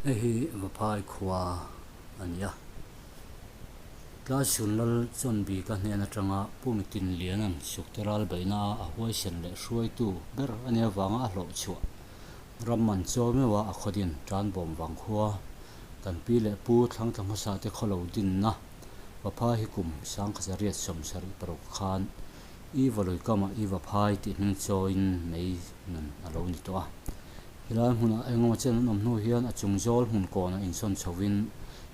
Hei hi Vaphai khua a ni a, Tlaisun Lal Chawnbika hnen atanga Pu Mitinliana'n Sukte ral beihna a huaisen leh hruaitu ber a nih avanga a hlawh chhuah ram man chawi meuh a a khawdin Tanbawm vang khua kan pi leh pu thlangtla hmasa te khaw lo dinna Vaphai hi kum 1976 khan I Valui kamah I Vaphai tih hming chawiin mei nun a lo ni tawh a. Helai hmunah engemaw chen an awm hnu hian a chung zawl hmun kawnah insawn chhovin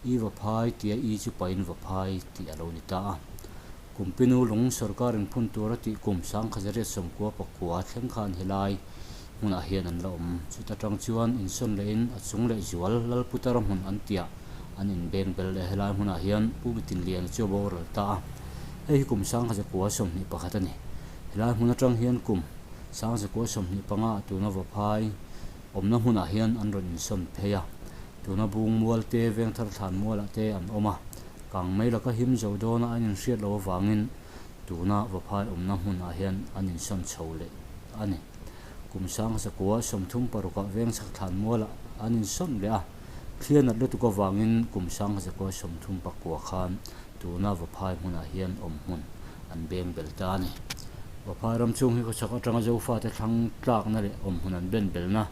I Vaphai tia I chu pain Vaphai tih a lo ni ta a. Kumpinu lung sorkar inphun tura tih kum 1999 thleng khan helai hmunah hian an la awm. Chuta tang chuan insawn lehin a chung leh zual Lalputara hmun an tiah an inbeng bel leh helai hmunah hian Pu Mitinliana chu a boral ta a. Hei hi kum 1921 a ni. Helai hmun atang hian kum 1925 ah tuna Vaphai awmna hmunah hian an rawn insawn phei a. Tuna bung mual te, vengthar thlan mualah te an awm a. Kang mai laka him zo dawna an inhriat loh avangin tuna Vaphai awmna hmunah hian an insawn chho leh a ni. Kum 1936 ah vengchhak thlan mualah an insawn leh a. Thliar nat lutuk avangin kum 1939 khan tuna Vaphai hmunah hian awm hmun an beng bel ta a ni. Vaphai ram chhung hi khawchhak atanga Zofate thlang tlakna leh awmhmun an ben belna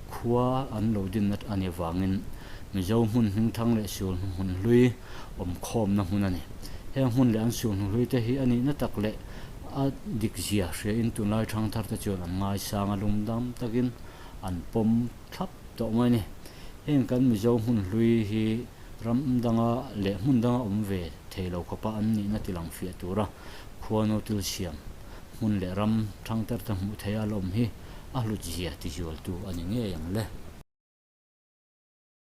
khua an lo dinna a ni avangin Mizo hmun hmingthang leh sul hnuhmun hlui awm khawmna hmun a ni. Heng hmun leh an sul hnuhlui te hi a nihna tak leh a dik zia hriain tunlai thangthar te chuan an ngaisang a lungdam takin an pawm thlap tawh mai a ni. Heng kan Mizo hmun hlui hi ram danga leh hmun danga awm ve thei lo khawpa an nihna ti lang fiah tura khuanu thil siam hmun leh ram thangter te hmuh theih a la awm hi a hlut zia ti zualtu a ni ngei ang le.